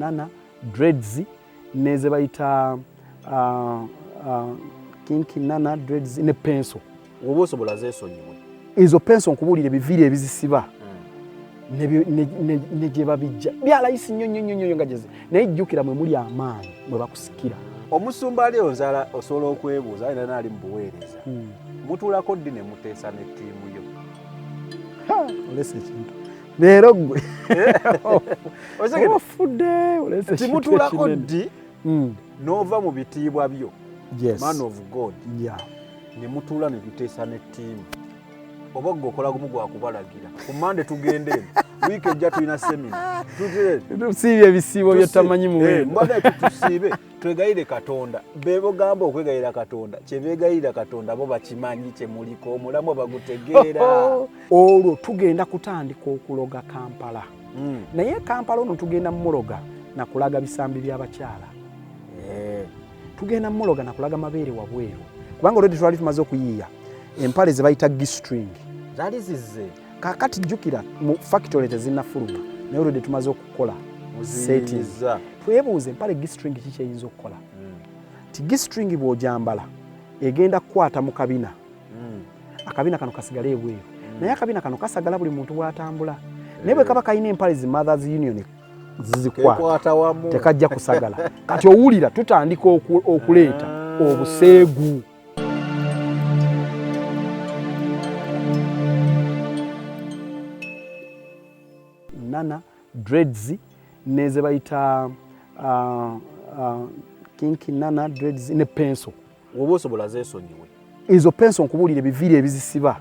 Nana dreads neze bayita kinki nana dreads ne pencil. Oba osobola zeesonyiwe ezo pencil, nkubuulira ebiviiri ebizisiba ne gye babijja byalayisi nnyo nnyo nnyo nnyo nga gyeze, naye jjukira mwe muli amaanyi mwe bakusikira. Omusumba ali onzala osobola okwebuuza alina naali mu buweereza, mutuulako ddi ne muteesa ne ttiimu yo? Olese ekintu leero ggwe ofudde, olese ekintu Timutuulako ekinene. ddi n'ova mu bitiibwa byo, man of God, ne mutuula ne tuteesa ne ttiimu, oba gwe okola gumu gwakubalagira ku Mande tugende eno, wiiki ejja tulina seminar? Tusiibye ebisiibo byetamanyi muwendo. Mbadde tusiibe twegayire Katonda. Bebogamba okwegayira Katonda, kyebeegayirira Katonda bo bakimanyi, kyemuliko omulamu bagutegeera. Olwo tugenda kutandika okuloga Kampala, naye Kampala ono tugenda muloga nakulaga bisambi by'abakyala, tugenda muloga nakulaga mabeere wabweru, kubanga olwedde twali tumaze okuyiiya empale ze bayita G-string. Zaali zizze. Kakati jjukira mu factory tezinnafuluma, naye olwedde tumaze okukola setting. Muziyiza. Twebuuza empale G-string ki kyeyinza okukola, ti G-string bw'ogyambala egenda kukwata mu kabina, akabina kano kasigale ebweru, naye akabina kano kasagala buli muntu bw'atambula, naye bwe kaba kalina empale zi Mothers Union zizikwata, kekwata wamu, tekajja kusagala. Kati owulira tutandika okuleeta obuseegu. Nana dreads neze bayita kinki nana dreads ne pencil. Oba osobola zeesonyiwe. Ezo pencil, nkubuulira ebiviiri ebizisiba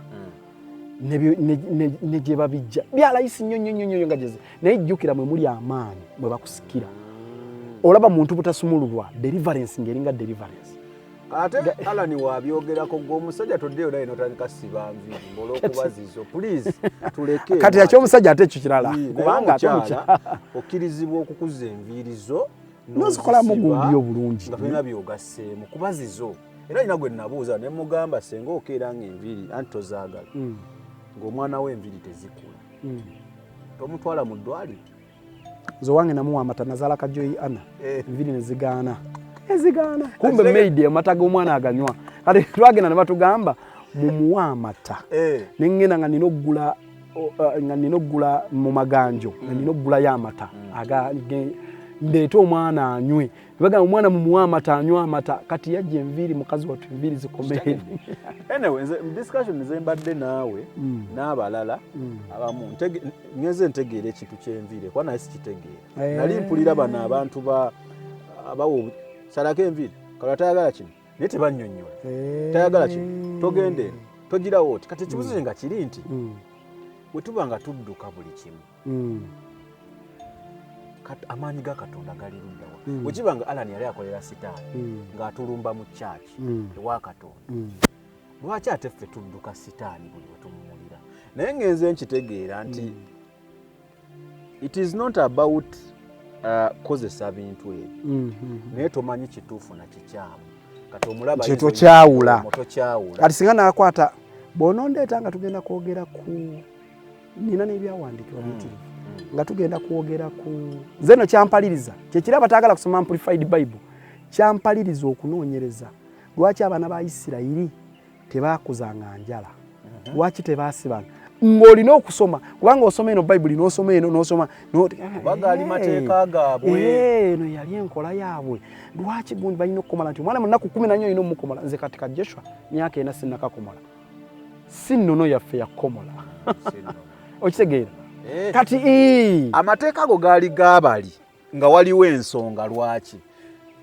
ne gye babijja byalayisi nnyo nnyo nnyo nnyo nga gyeze, naye jjukira mwe muli amaanyi mwe bakusikira. Olaba muntu butasumululwa, deliverance ng'eringa deliverance. Ate Alani wabyogerako, gwe omusajja toddeyo naye notandika siba nviiri ng'olwokubazizo, please tuleke. Kati ekyomusajja ate ekyo kirala. Naye kubanga ate omukyala omukyala okkirizibwa okukuza enviiri zo n'ozikolamu n'ozisiba gundi obulungi nga tolina byogasseemu kubazizo. Era nina gwe nabuuza ne mugamba, senga okeera nga enviiri anti tozaagala, ng'omwana we enviiri tezikula, tomutwala mu ddwaliro? Nze owange namuwa amata, nazaala Kajoyi ana, enviiri nezigaana, ezigaana. Kumbe Azirege- maid amata g'omwana aganywa. Kati twagenda ne batugamba mumuwe amata, neŋŋenda nga nina okugula nga nina okugula mu maganjo, nga nina okugulayo amata ndeete omwana anywe. Bagamba omwana mumuwe amata, anywe amata. Kati yajja enviiri, mukazi wattu enviiri zikomere. Anyway, nze mu discussion ze mbadde naawe n'abalala abamu, ngenze ntegeera ekintu ky'enviiri, kuba naye sikitegeera. Nali mpulira bano abantu ba abawa salako enviiri, kala tayagala kino, naye tebannyonnyola, tayagala kino, togenda eno, togirawo oti. Kati ekibuzo nga kiri nti bwe tuba nga tudduka buli kimu, amaanyi ga Katonda gali luddawa? Bwe kiba nga Alan yali akolera Sitaani ng'atulumba mu kyaki ewa Katonda, lwaki ate ffe tudduka Sitaani buli we tumuwulira? Naye ngenze nkitegeera nti it is not about kozesa bintu ebyo, naye tomanyi kituufu na kikyamu. Kati omulaba Kye ayinza tokyawula. omwo tokyawula. Kati singa nakwata bw'onondeeta nga tugenda kwogera ku nina n'ebyawandiikibwa biyitirivu, nga tugenda kwogera ku nze no kyampaliriza kyekiri abataagala kusoma Amplified Bible, kyampaliriza okunoonyereza lwaki abaana ba Isirayiri tebaakuzanga njala, lwaki tebaasibanga, ng'olina okusoma, kubanga osoma eno Bayibuli n'osoma eno n'osoma Kuba gaali mateeka gaabwe. Eno yali enkola yaabwe. Lwaki gundi balina okukomola nti omwana mu nnaku 14 olina omukomola? Nze kati ka Joshua myaka 4 sinnakakomola. Si nnono yaffe yakukomola, okitegeera? Kati Amateeka ago gaali gaabali nga waliwo ensonga lwaki,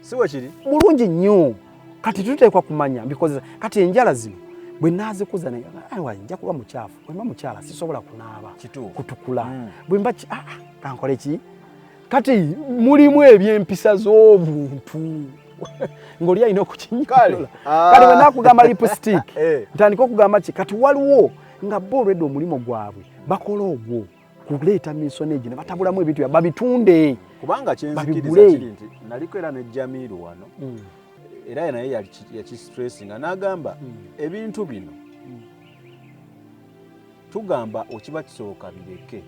si bwe kiri? Bulungi nnyo. Kati tuteekwa kumanya mbikozesa. Kati enjala zino bwe naazikuza naye awa nja kuba mukyafu, bwe mba mukyala sisobola kunaaba kutukula, bwe mba kankole ki? Kati mulimu ebyempisa z'obuntu ng'oli alina okukinyonyola. Kati bwe nakugamba lipstick, ntandika okugamba ki? Kati waliwo nga bo olwedde omulimu gwabwe bakola ogwo kuleeta misono egyo ne batabulamu ebintu byabwe babitunde. Kubanga kyenzikiriza babigule. Kiri nti naliko era ne Jamiru wano, era naye yakistressinga n'agamba ebintu bino tugamba okiba kisoboka bireke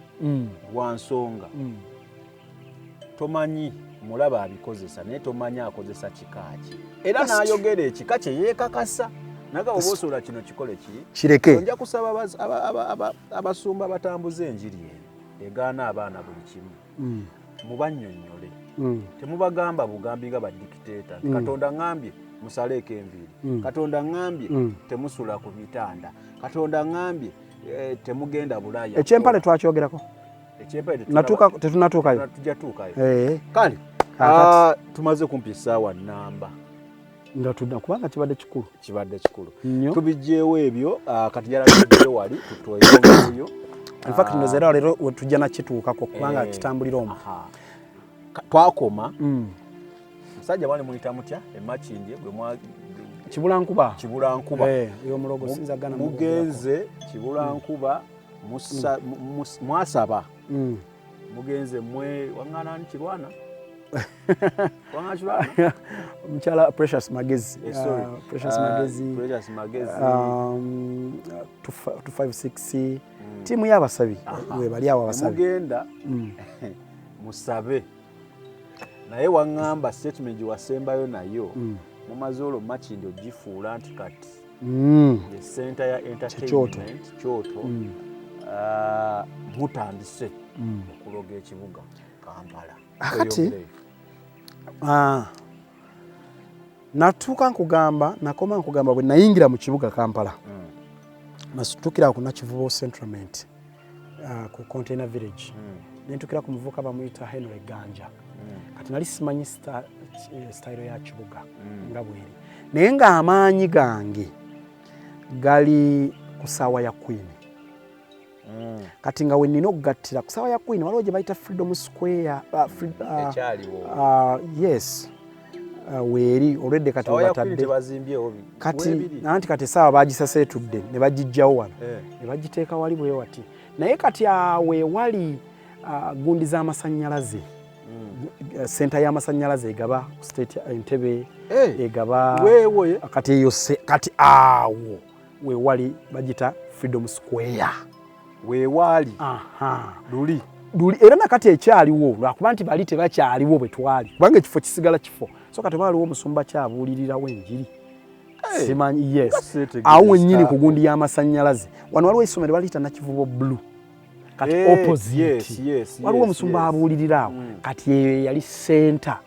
lwa nsonga. Tomanyi mulaba abikozesa, naye tomanyi akozesa kika ki. Era n'ayogera ekika kye yeekakasa, naga oba osobola kino kikole ki, kireke. Nja kusaba abasumba batambuze enjiri eno egaana abaana buli kimu, mubannyonnyole. Temubagamba bugambi nga ba dictator nti Katonda ŋŋambye musaleeko enviiri, Katonda ŋŋambye temusula ku bitanda, Katonda ŋŋambye temugenda Bulaaya. Ekyempale twakyogerako. Ekyempale tetunatuukayo. Tujja tuukayo. Kale tumaze kumpi essaawa namba nga tudda, kubanga kibadde kikulu. Kibadde kikulu, tubijjeewo ebyo. Kati njala tujje wali tutweyongereyo. In fact, ndoza era leero tujja nakituukako kubanga kitambulira omwo. Twakoma musajja mwali muyita mutya emakindye gwe? Kibulankuba. Kibulankuba. Omulogo sinza gana. Mugenze Kibulankuba, mwasaba, mugenze mwe waŋŋaana ni Kirwana. Omukyala Precious Magezi. Precious Magezi. Precious Magezi. 256 tiimu y'abasabi we bali awo abasabi. Mugenda musabe, naye waŋŋamba statement gye wasembayo nayo, mumaze olwo Makindi ogifuula nti kati ye center ya entertainment, kyoto. Mutandise okuloga ekibuga Kampala. Akati natuuka nkugamba, nakoma nkugamba bwe nayingira mu kibuga Kampala, nasitukira ku Nakivubo Centrament, ku Container Village, nentukira ku muvubuka bamuyita Henry Ganja. Kati nali simanyi style ya kibuga nga bweri, naye ng'amaanyi gange gali ku saawa ya Queen. Kati nga we nina okugattira ku saawa ya Queen, waliwo gye bayita Freedom Square, yes, weeri olwedde kati webatadde kati anti kati essaawa bagisaseetudde ne bagijjawo wano ne bagiteeka wali bwe wati. Naye kati awe wali gundi z'amasannyalaze, center y'amasannyalaze egaba state Entebe, egaba kati eyo. Kati awo wewali bagita Freedom Square. Wewaali luli. Luli, era nakati ekyaliwo, lwakuba nti bali tebakyaliwo bwe twali, kubanga ekifo kisigala kifo. So kati waliwo omusumba kyabuulirirawo enjiri, simanyi. Yes, awo wennyini ku gundi y'amasannyalaze. Wano waliwo essomero baliyita Nakivubo Blue, kati opposite waliwo omusumba abuulirira awo. Kati eyo yali center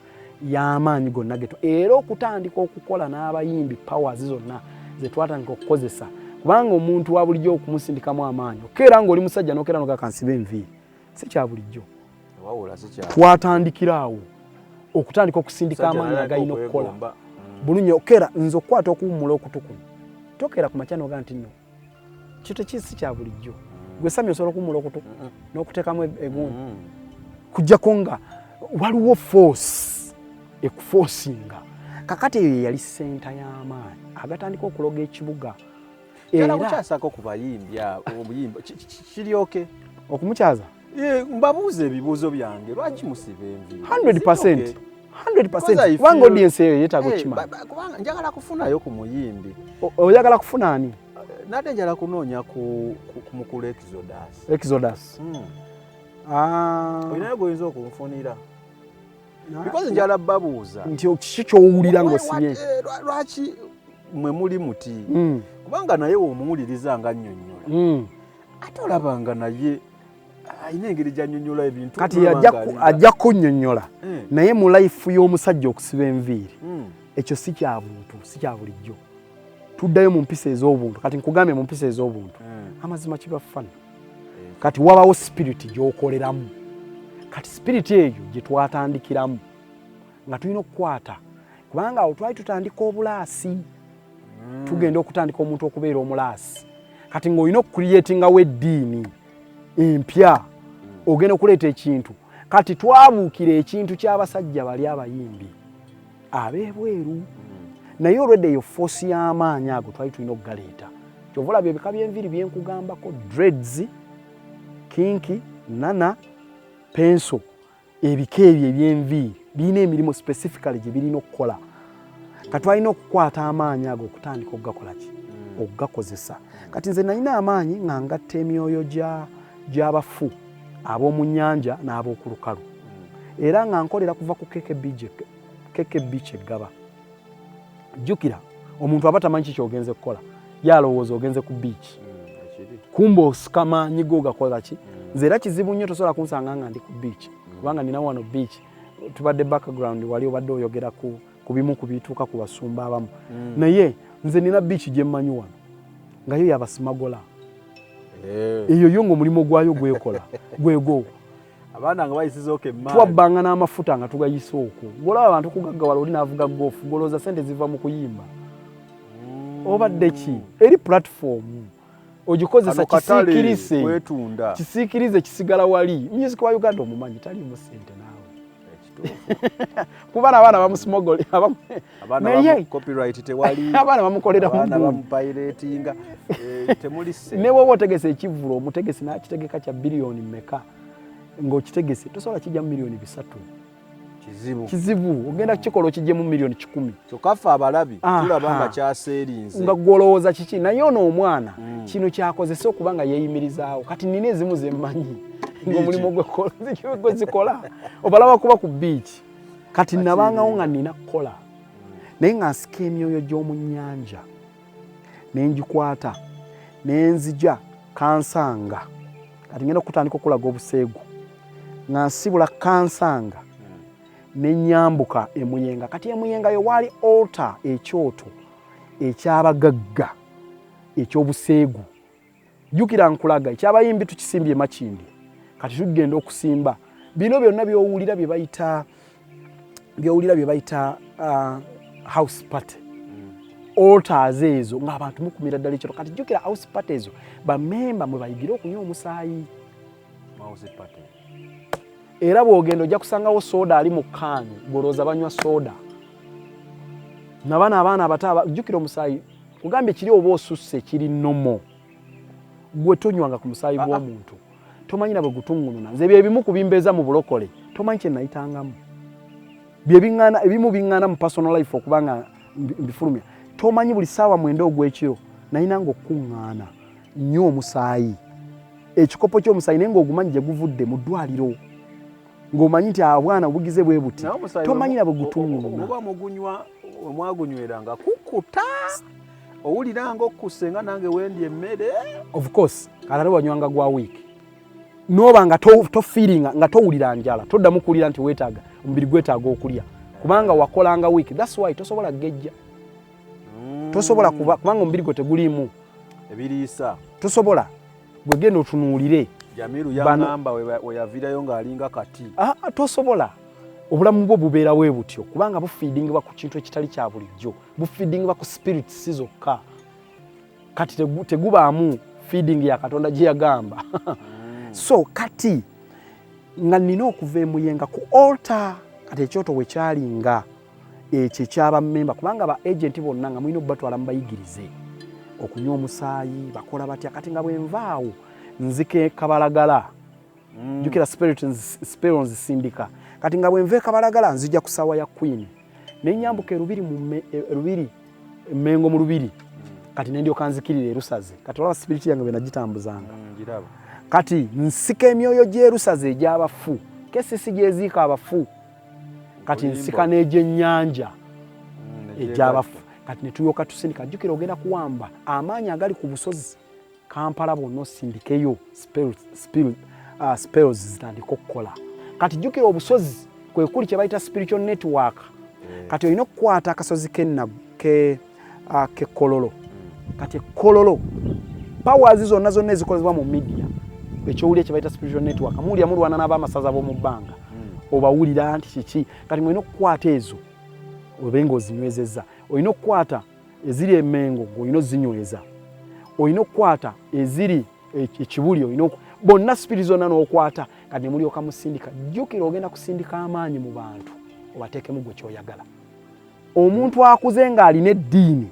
y'amaanyi gonna geto, era okutandika okukola n'abayimbi, powers zonna ze twatandika okukozesa, kubanga omuntu wa bulijjo okumusindikamu amaanyi okeera ng'oli musajja n'okeera nogakansiba enviiri, si kya bulijjo. Twatandikira awo okutandika okusindika amaanyi agalina okukola bulungi. Okeera nze okukwata okuwummula okutukuno, tokeera ku makya noga nti nno kyo tekisi kya bulijjo. Gwe Sami osobola okuwummula okutu n'okuteekamu egundi, kujjako nga waliwo force ekuforcinga. Kakati eyo yali center y'amaanyi agatandika okuloga ekibuga. Era kukyasako ku bayimbi obuyimba kiryoke. Okumukyaza? Mbabuuza ebibuuzo byange, lwaki musiba enviiri? 100%, 100%, kubanga audience eyo yeetaaga okukimanya. Kubanga njagala kufunayo ku muyimbi. Oyagala kufuna ani? Nate njagala kunoonya ku mukulu Exodus. Exodus. Olinayo gwoyinza okunfunira? Because njala babuuza. Nti kiki kyowulira ng'osibye? Lwaki mwe muli muti? Kubanga naye womuwuliriza nga nnyonnyola, ate olaba nga naye alina engeri gy'annyonnyola ebintu. Kati ajja kunnyonnyola, naye mu life y'omusajja okusiba enviiri ekyo si kya buntu, si kya bulijjo. Tuddayo mu mpisa ez'obuntu. Kati nkugambye, mu mpisa ez'obuntu, amazima kiba fana. Kati wabawo spirit gy'okoleramu. Kati spirit eyo gye twatandikiramu nga tulina okukwata, kubanga awo twali tutandika obulaasi, tugenda okutandika omuntu okubeera omulaasi. Kati ng'olina okucreatingawo eddiini empya, ogenda okuleeta ekintu. Kati twabuukira ekintu ky'abasajja bali abayimbi ab'ebweru, naye olwedde eyo force y'amaanyi ago twali tulina okugaleeta. Kyova olaba ebika by'enviiri byenkugambako, dreads, kinky, nana pencil, ebika ebyo ebyenviiri birina emirimu specifically gye birina okukola. Kati twalina okukwata amaanyi ago okutandika okugakola ki, okugakozesa. Kati nze nalina amaanyi nga ngatta emyoyo gy'abafu ab'omu nnyanja n'ab'oku lukalu. Era nga nkolera kuva ku KK Beach eggaba. Jjukira, omuntu aba tamanyi kiki ogenze kukola, ye alowooza ogenze ku beach, kumba osika maanyi go gakola ki. Nze era kizibu nnyo, tosobola kunsanga nga ndi ku beach, kubanga nina wano beach tubadde background, wali obadde oyogera ku bimu ku bituuka ku basumba abamu. Naye nze nina beach gye mmanyi wano nga yo yabasimagola. Eyo yo ng'omulimu gwayo gwekola gwegwo. Abaana nga bayisizaoko emaali. Twabbanga n'amafuta nga tugayisa okwo. Golaba abantu kugaggawala, oli n'avuga Golf, golowooza sente ziva mu kuyimba. Obadde ki eri platform ogikozesa. Kano katale. Kisiikirise. Kwetunda. Kisiikirize kisigala wali. Music wa Uganda omumanyi, taliimu sente naawe. Kuba n'abaana bamusimogoli. Abaana Naye copyright tewali. Abaana bamukolera. Abaana mu bamupiratinga, temuli ssente. Ne woba otegese ekivvulo, omutegesi n'akitegeka kya biliyoni mmeka, ng'okitegese tosobola kijjamu miliyoni 3. Kizibu. Kizibu. Ogenda kukikola okijjemu miliyoni 100. Kyokka ffe abalabi tulaba nga kyaseerinze. Nga gwolowooza kiki. Naye ono omwana kino kyakozesa okuba nga yeeyimirizaawo. Kati nina ezimu zemmanyi ng'omulimu gwe zikola obalaba kuba ku beach. Kati nabangawo nga nina kukola, naye nga nsika emyoyo gy'omu nnyanja ne ngikwata ne nzija kansanga. Kati ngenda okutandika okulaga obuseegu nga nsibula kansanga ne nyambuka emuyenga. Kati emuyenga yo waali altar, ekyoto ekyabagagga ekyobuseegu. Jjukira nkulaga ekyabayimbi tukisimbye Makindi. Kati tugenda okusimba bino byonna byowulira bye bayita, byowulira bye bayita house party altars ezo, ng'abantu mukumira ddala ekiro. Kati jjukira, house party ezo bamemba mwe bayigire okunywa omusaayi. House party. Era bw'ogenda ojja kusangawo soda ali mu can, golowooza banywa soda. Nabano abaana abato jjukira omusaayi kugambye kiri oba osusse kiri nomo. Gwe tonywanga ku musaayi gw'omuntu, tomanyi na bwe gutuŋŋununa. Nze bye bimu ku bimbeeza mu bulokole, tomanyi kye nayitangamu. Bye biŋŋaana, ebimu biŋŋaana mu personal life okuba nga mbifulumya. Tomanyi buli ssaawa 9 ogw'ekiro nayinanga okukuŋŋaana nnyo omusaayi, ekikopo ky'omusaayi, naye ng'ogumanyi gye guvudde mu ddwaliro, ng'omanyi nti abwana obugize bwe buti. Naye omusaayi Tomanyi na bwe gutuŋŋununa. Muba mugunywa, mwagunyweranga kukuta, owulira nga okkuse nga nange wendi emmere. Of course, kalale wanywanga gwa wiiki noba nga tofiiringa nga towulira njala, toddamu kuwulira nti weetaaga, omubiri gwetaaga okulya, kubanga wakolanga wiiki. That's why tosobola gejja, tosobola kuba, kubanga omubiri gwe teguliimu ebiriisa. Tosobola. Gwe genda otunuulire. Jamiru yaŋŋamba we yaviirayo ng'alinga kati. Ah, tosobola. Obulamu bwo bubeera bwe butyo kubanga bufiidingibwa ku kintu ekitali kya bulijjo, bufiidingibwa ku spirits zokka. Kati tegubaamu feeding ya Katonda gye yagamba. So kati nga nina okuva emuyenga ku altar. Kati ekyoto we kyalinga ekyo ekyabamemba, kubanga ba agent bonna nga mulina okubatwala mubayigirize okunywa omusaayi, bakola batya. Kati nga bwenvaawo nzika ekabalagala. Jjukira spell nzisindika. Kati nga bwenva ekabalagala nzija ku saawa ya Queen, nenyambuka erubiri erubiri emengo mu lubiri. Kati nendyoka nzikirira erusaze. Kati olaba spirit yange bwe nagitambuzanga. Ngiraba. Kati nsika emyoyo gy'erusaze egy'abafu, kesisi gyeziika abafu. Kati Olimba. nsika n'egyennyanja egy'abafu. Kati ne tulyoka tusindika. Jjukira ogenda kuwamba amaanyi agali ku busozi Kampala bwonna, osindikeyo spells zitandike okukola. Kati jjukira obusozi kwe kuli kye bayita spiritual network. Kati olina okukwata akasozi kekololo. Kati ekololo powers zonna zonna ezikozebwa mu media, ekyowulira kye bayita spiritual network, muwulira mulwana n'abamasaza b'omu bbanga, obawulira nti kiki. Kati mulina okukwata ezo obe ng'ozinywezezza. Olina okukwata eziri emengo ng'olina ozinyweza, olina okukwata eziri ekibuli, olina bonna spirit zonna n'okwata. Kati ne mulyoka musindika. Jjukira ogenda kusindika amaanyi mu bantu obateekemu gwe kyoyagala. Omuntu akuze ng'alina eddiini,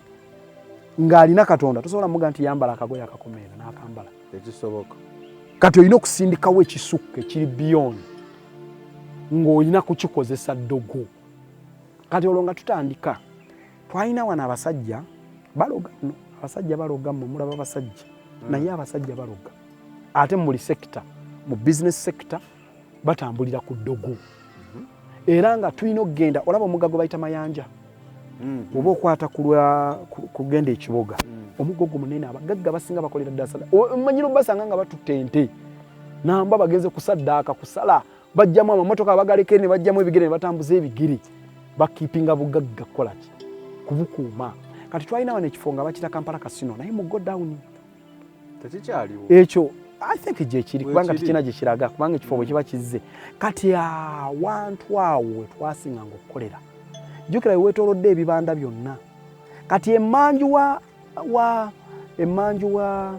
ng'alina Katonda, tosobola muga nti yambala akagoye akakomeero n'akambala. Tekisoboka. Kati olina okusindikawo ekisukka ekiri beyond, ng'olina kukikozesa ddogo. Kati olwo nga tutandika, twalina wano abasajja baloga nno, abasajja baloga. Mmwe mulaba abasajja, naye abasajja baloga ate mu buli sector. Mu business sector batambulira ku ddogo. Era nga tulina okugenda, olaba omugga gwe bayita Mayanja, oba okwata kulwa kugenda ekibuga, omugga ogwo munene, abagagga basinga bakolera ddala saddaaka. Omanyire obasanga nga batutte ente namba, bagenze kusaddaaka kusala, bajjamu amamotoka abagalekere ne bajjamu ebigere ne batambuza ebigere, bakiipinga bugagga kukolaki, kubukuuma. Kati twalina wano ekifo nga bakita Kampala Casino, naye mu go down. Tekikyaliwo. Ekyo I think gyekiri, kubanga Weekiri. tekirina gyekiraga, kubanga ekifo bwe kiba kizze. Kati awantu awo we twasinganga okukolera, jjukira we weetoolodde ebibanda byonna. Kati emanju wa emanju wa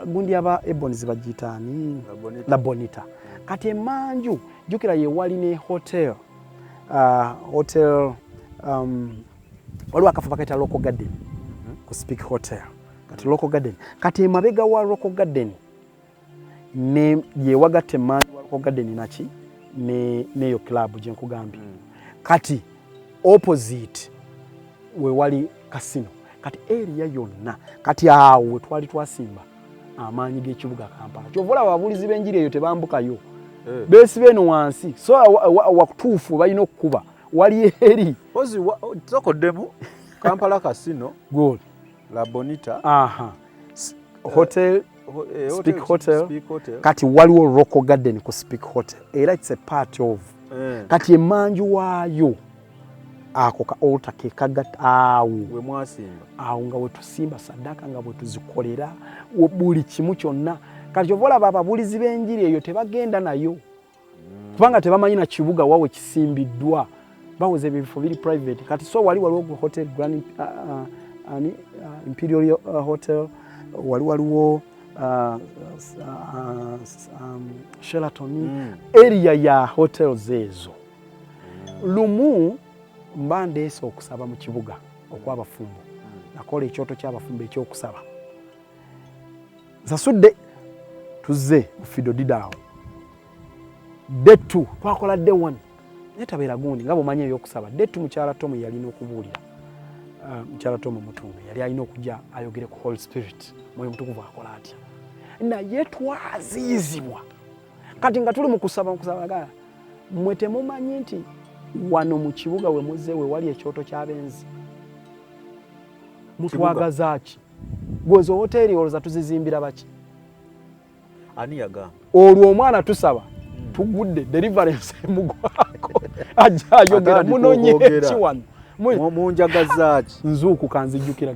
gundi aba Ebonies bagiyitaani? La Bonita. La Bonita. Kati emanju, jjukira ye wali ne hotel, hotel, waliwo akafo bakayita Local Garden ku Speke Hotel. Kati Local Garden, kati emabega wa Local Garden ne yewagatta emanju wa Local Garden naki neyo club gye nkugambye. Kati opposite we wali casino. Kati area yonna, kati awo we twali twasimba amaanyi g'ekibuga Kampala. Kyova olaba ababuulizi b'enjiri eyo tebambukayo, beesiba eno wansi. So wakutuufu balina okukuba wali eri. Pozi sokoddemu Kampala Casino. Good. La Bonita. Aha. Hotel. Speke Hotel. Speke Hotel. Kati waliwo Rocco Garden ku Speke Hotel, era it's a part of. Kati emanju waayo ako ka altar ke kagatta awo. We mwasimba. Awo nga wetusimba saddaaka, nga bwe tuzikolera buli kimu kyonna. Kati kyova olaba ababuulizi b'enjiri eyo tebagenda nayo, kubanga tebamanyi na kibuga wawe kisimbiddwa, baweza ebyo ebifo biri private. Kati so wali waliwo hotel Grand, ani, Imperial Hotel, wali waliwo Sheraton, area ya hotels ezo. Lumu mba ndeese okusaba mu kibuga okw'abafumbo, nakola ekyoto ky'abafumbo ekyokusaba, nsasudde, tuzze mu Fido Dido awo day two, twakola day one naye tabeera gundi nga bwomanyi ebyokusaba. Day two mukyala Tomu yalina okubuulira, mukyala Tomu Mutundu yali alina okujja ayogere ku Holy Spirit, Mwoyo Mutukuvu akola atya, naye twaziizibwa. Kati nga tuli mu kusaba, mu kusaba ga mmwe temumanyi nti wano mu kibuga we muzze we wali ekyoto ky'abenzi, mutwagaza ki? Gwezo hoteeri olowooza tuzizimbira baki? Ani yagamba? Olwo omwana tusaba, tugudde deliverance emugwako, ajja ayogera. Atandika Munonye okwogera. ki wano? Munjagazaaki? Nzuukuka nzijjukira,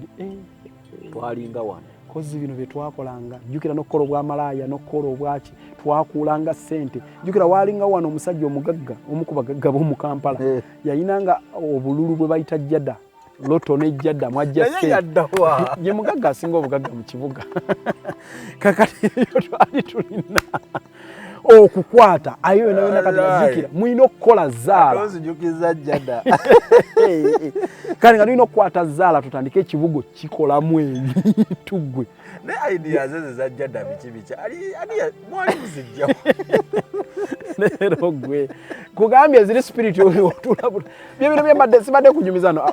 Twalinga wano. Kozi bino bye twakolanga, jjukira n'okukola obwamalaaya n'okukola obwaki, twakuulanga ssente. Jjukira waalinga wano omusajja omugagga, omu ku bagagga b'omu Kampala, yayinanga obululu bwe bayita jada loto ne jada mwajja Naye ssente. Yaddawa? Ye mugagga asinga obugagga mu kibuga. Kakati eyo twali tulina okukwata ayo yonna yonna. Kati najjukira mulina okukola zaala. Tonzijukiza jada. Kale nga tulina okukwata zaala, tutandike ekibugo kikolamu ebintu gwe. Ne ideas ezo za jada biki biki, ani mwali muzijjawo? Leero gwe kugambye eziri spirit otula byebino byembadde sibadde kunyumiza no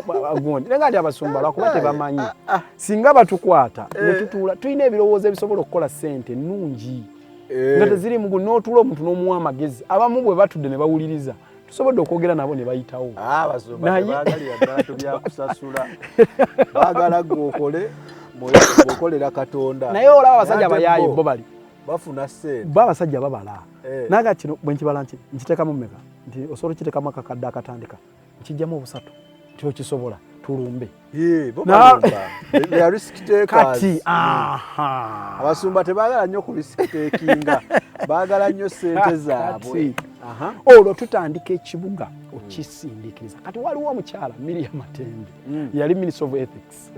gundi, naye nga nti abasumba lwakuba tebamanyi, singa batukwata ne tutuula, tulina ebirowoozo ebisobola okukola ssente ennungi nga teziri mugu, n'otuula omuntu n'omuwa amagezi. Abamu bwe batudde ne bawuliriza, tusobodde okwogera nabo ne bayitawo. Abasumba tebaagalira ddala tubyakusasula, baagala gwe okole bw'okolera Katonda. Naye olaba abasajja Naye ate abayaaye bo bo bali bafuna ssente. Bo abasajja babala. Naga kino bwe nkibala nti nkiteekamu mmeka, nti osobola okiteekamu akakadde akatandika, nkijjamu obusatu, nti okisobola, tulumbe. Bo balumba. They are risk takers. Kati aha. Abasumba tebaagala nnyo ku risk takinga, baagala nnyo ssente zaabwe. Kati, olwo tutandika ekibuga okisindikiriza. Kati waliwo omukyala Miria Matembe, yali Minister of Ethics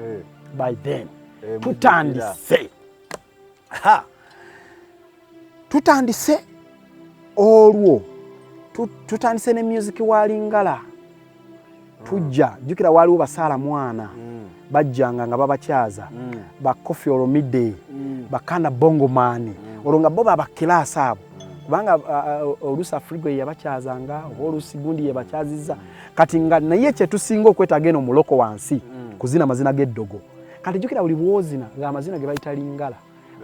by then. Tutandise, ha, tutandise olwo tutandise ne music wa Lingala. Tujja jjukira waliwo basaala mwana, bajjanga nga babakyaza, ba Koffi Olomide, bakana Bongomani, olwo nga bo babakiraasi abo, kubanga oluusi Afrigo ye yabakyazanga oba oluusi gundi yebakyazizza. Kati nga naye kyetusinga okwetaaga eno muloko wansi, kuzina amazina g'eddogo. Kati jjukira buli bwozina ng'amazina ge bayita Lingala,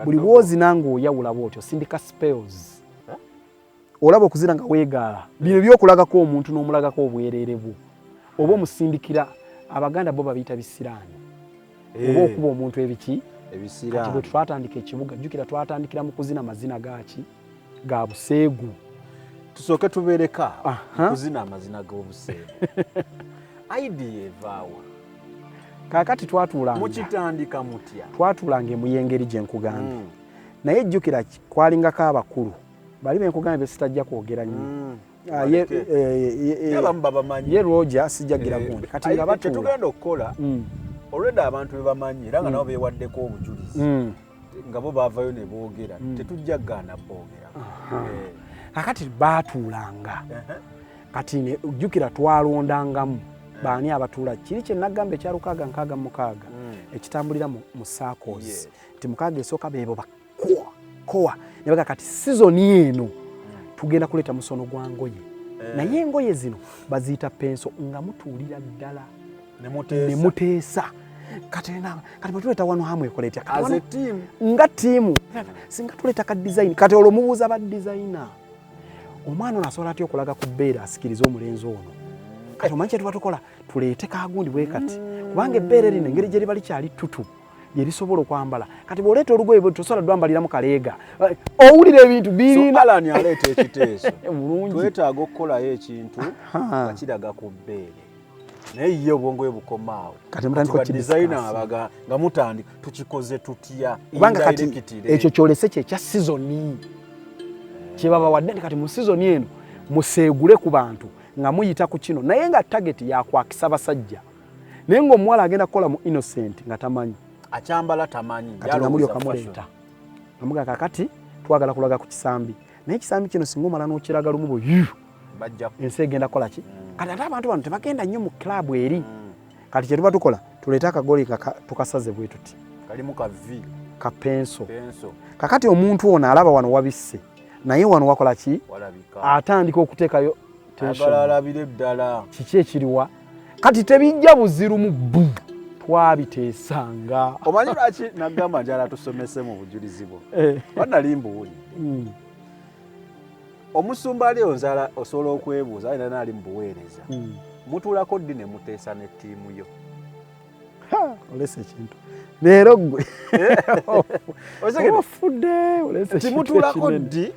buli bwozina ng'oyawula bwotyo sindika spells. Eh? Olaba okuzina nga weegaala, bino byokulagako omuntu n'omulagako obwereere bwo, oba omusindikira. Abaganda bo babiyita bisiraani, oba okuba omuntu ebiki. Kati bwe twatandika ekibuga, jjukira twatandikira mu kuzina mazina gaaki? Ga buseegu. Tusooke tubeereka kuzina amazina g'obuseegu. Idea evaawa? Kaakati twatuulanga, Mukitandika mutya? Twatuulanga emuyengeri gye nkugambye. Naye jjukira kwalingako abakulu bali benkugambye besitajja kwogera nnyo. Ah, Abamu babamanyi. Ye Roger sijjagira gundi. Kati nga batuula, Kyetugenda okukola, olwedde abantu bebamanyi era nga nabo beewaddeko obujulizi, nga bo baavayo ne boogera, tetujja kugaana boogera. Kakati baatuulanga, kati jjukira twalondangamu baani abatuula. Kiri kye nagamba ekya 666 ekitambulira mu circles, nti mukaaga esooka beebo bakowa kowa ne baga kati season eno tugenda kuleeta musono gwa ngoye, naye engoye zino baziyita penso, nga mutuulira ddala ne muteesa. Kati kati bwe tuleeta wano hamu ekola etya? Nga ttiimu singa tuleeta ka design, kati olwo mubuuza ba designer, omwana ono asobola atya okulaga ku bbeere asikirize omulenzi ono? Kati omanyi kyetuba tukola, tuleete kagundi bwe kati, kubanga ebbeere lino engeri gye liba likyali ttutu lyerisobola okwambala. Kati bw'oleeta olugoye bwe tosobola dwambaliramu kaleega. Owulira ebintu birina Alani aleeta ekiteeso. Bulungi. Twetaaga okukolayo ekintu nga kiraga ku bbeere, naye ye obwongo bwe bukomaawo. Kati mutandika Designer abaga nga mutandika, tukikoze tutya? Kubanga kati ekyo kyolese kyekya season kyebabawadde, nti kati mu season eno museegule ku bantu nga muyita ku kino, naye nga target yakwakisa basajja, naye ng'omuwala agenda kukola mu innocent nga tamanyi. Akyambala tamanyi. Kati nga mulyoka muleeta amuga, kakati twagala kulaga ku kisambi, naye ekisambi kino singa omala n'okiraga lumu bwe, ensi egenda kukola ki? Kati ate abantu bano tebagenda nnyo mu club eri. Kati kyetuba tukola, tuleete akagoli nga tukasaze bwe tuti. Kalimu ka V. Ka penso. Kakati omuntu ono alaba wano wabisse, naye wano wakola ki? Atandika okuteekayo. Alabire ddala. Kiki ekiriwa? Kati tebijja buzirumu bu twabiteesanga. Omanyi lwaki nagamba njala tusomese mu bujulizi bwo? Banali mbuwulidde. Omusumba ali onzala, osobola okwebuuza alina naali mu buweereza. Mutuulako ddi ne muteesa ne ttiimu yo? Olesa ekintu leero ggwe ofudde, olesa. Timutuulako ddi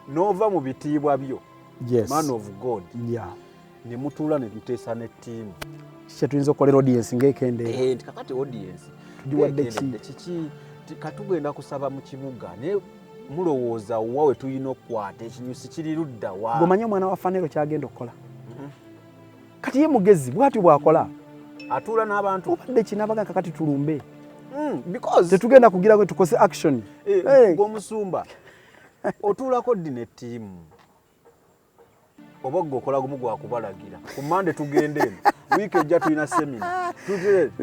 n'ova mu bitiibwa byo, man of God, ne mutuula ne muteesa ne ttiimu? Kyetuyinza okukolera audience ng'ekendeera? Nti kakati audience Tugiwadde ki? Kiki? Katugenda kusaba mu kibuga, naye mulowooza wa we tulina okukwata ekinyusi? Kiri ludda wa? Gwemanyi omwana wa Fanero kyagenda okukola kati, ye mugezi bw'atyo bw'akola. Atuula n'abantu. Obadde kinabaga, kakati tulumbe. Because Tetugenda kugira gwe tukose action. Gwomusumba otuulako ddi ne ttiimu, oba gwe okola gumu gwakubalagira ku Mande tugende eno, wiiki ejja tulina seminar?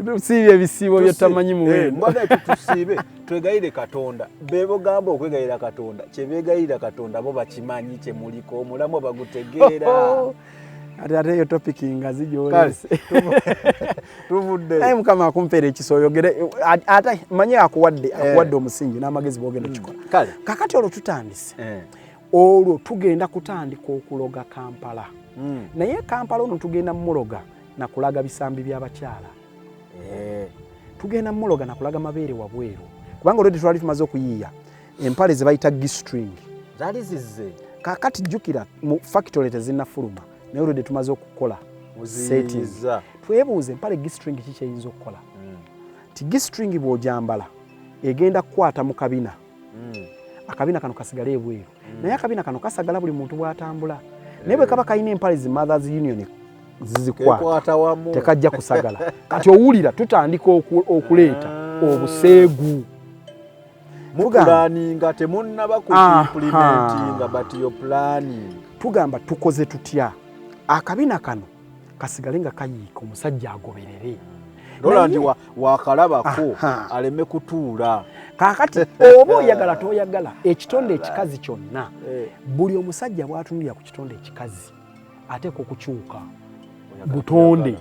Tusiibye ebisiibo byetamanyi muwendo. Mbadde tusiibe twegayire Katonda. Bebogamba okwegayira Katonda, kyebegayirira Katonda bo bakimanyi, kyemuliko omulamu bagutegeera. Ate ate eyo topic nga zijolese. Tuvudde. Naye Mukama akumpeera ekisa oyogere, ate manyi akuwadde omusingi n'amagezi bwogenda okikola. Kakati olwo tutandise, olwo tugenda kutandika okuloga Kampala. Naye Kampala ono tugenda muloga nakulaga bisambi by'abakyala. Tugenda muloga nakulaga mabeere wabweru, kubanga olwedde twali tumaze okuyiiya empale ze bayita G-string. Zaali zizze. Kakati jjukira mu factory tezinnafuluma, naye olwedde tumaze okukola setting. Muziyiza. Twebuuza empale G-string ki kyeyinza okukola? Ti G-string bw'ogyambala egenda kukwata mu kabina. Akabina kano kasigale ebweru, naye akabina kano kasagala buli muntu bw'atambula, naye bwe kaba kalina empale zi Mothers Union zizikwata, Kekwata wamu. Tekajja kusagala. Kati owulira tutandika okuleeta obuseegu. Mupulaninga, temunnaba ku implementinga, but you're planning. Tugamba tukoze tutya akabina kano kasigale nga kayiika, omusajja agoberere. Roland wakalabako aleme kutuula. Kaakati oba oyagala toyagala, ekitonde ekikazi kyonna, buli omusajja bw'atunulira ku kitonde ekikazi ateekwa okukyuka. Butonde,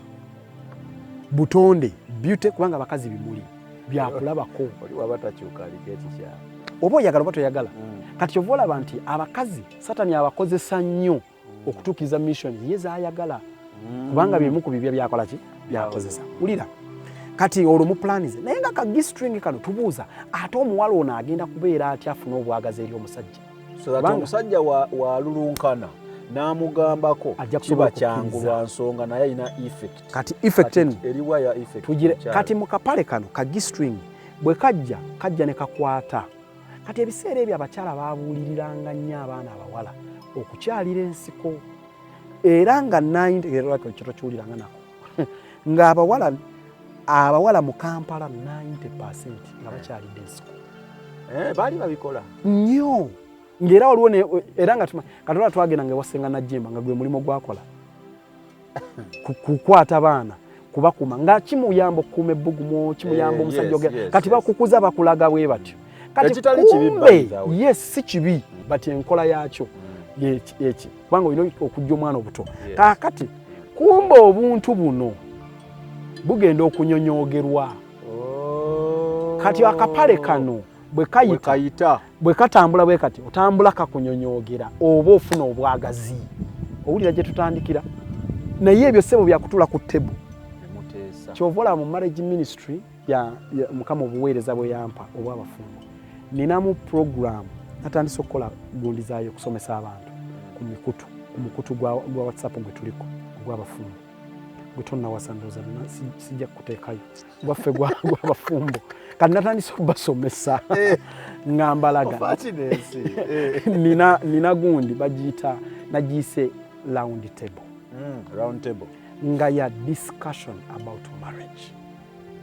butonde, beauty, kubanga abakazi bimuli byakulabako. Oli waba takyuka aliko ekikyamu. Oba oyagala oba toyagala. Kati kyova olaba nti abakazi Satani abakozesa nnyo okutuukiriza mission ye z'ayagala, kubanga bimu ku bibya byakola ki byakozesa. Wulira kati olwo muplanize naye nga ka G-string kano tubuuza, ate omuwala ono agenda kubeera atya afune obwagazi eri omusajja? So that omusajja walulunkana n'amugambako Ajja kiba kusobola kyangu okukkiriza. lwa nsonga naye alina effect. Kati effect eno Eriwa ya effect tugire mukyala. Kati mu kapale kano ka G-string bwe kajja, kajja ne kakwata. Kati ebiseera ebyo abakyala babuuliriranga nnyo abaana abawala okukyalira ensiko, era nga kyo tokiwuliranga nako ng'abawala, abawala mu Kampala 90% nga bakyalidde ensiko. Baali babikola nnyo, ng'era waliwo era nga katola twagenda nga ewasenga Najjemba nga gwe mulimu gwakola kukwata baana kubakuma, nga kimuyamba okukuuma ebbugumu, kimuyamba omusajja kati bakukuza bakulaga bwe batyo. Kati Ekitali kibi, kumbe by the way. Yes, si kibi, but enkola yakyo eki, kubanga olina okujja omwana obuto. Kaakati kumbe obuntu buno bugenda okunyonyogerwa. Kati akapale kano bwe kayita, Bwe kayita, bwe katambula bwe kati, otambula kakunyonyogera oba ofuna obwagazi. Owulira gye tutandikira? Naye ebyo ssebo byakutula ku table. Nemuteesa. Kyova olaba mu marriage ministry ya Mukama, obuweereza bwe yampa obw'abafumbo, ninamu program natandise okukola gundi zaayo okusomesa abantu ku mikutu, ku mukutu gwa WhatsApp gwe tuliko ogw'abafumbo. Gwe tonnawasa ndowooza sijja kukuteekayo gwaffe gw'abafumbo. Kati natandise okubasomesa nga mbalaga Ofaaki n'ensi. Nina gundi bagiyita, nagiyise round table. Round table. Nga ya discussion about marriage,